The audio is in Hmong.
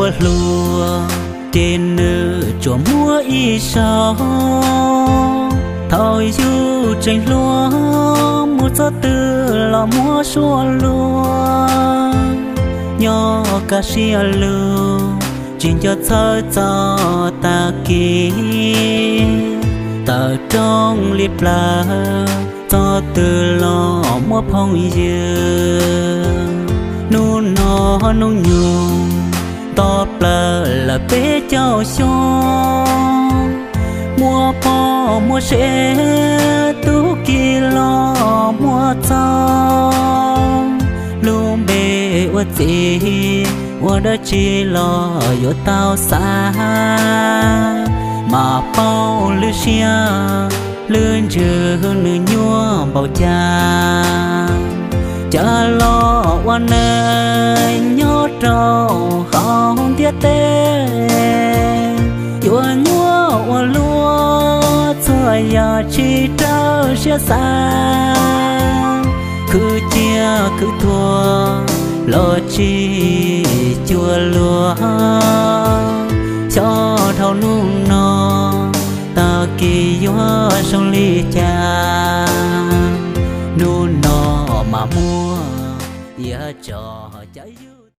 Ua hluas ces nws tsuas muab ib zaug, thaum yus tseem hluas mus txog twg los muab suab luag, nyob kaj siab lug tsis nco txhawj txog tag kis, tawm rooj li plawv txog twg los muab phooj ywg. Hnub no hnub nyoog nto plaws lawm peb caug xyoo, muaj poj muaj sev tub ki los muaj txog, lub npe ua txiv ua dab tsi los yuav tau xav, mas paub lwm siab lwm ntsws nws nyuaj npaum cas, cas los ua neeg nyob rau hauv ntiaj teb, yuav nyuaj ua luaj txhua yam tsis raws siab xav, khwv ciaj khwv thuam los tsis cuag luag, xyov dhau hnub no tag kis yuav zoo li cas, hnub no mas muaj iav tso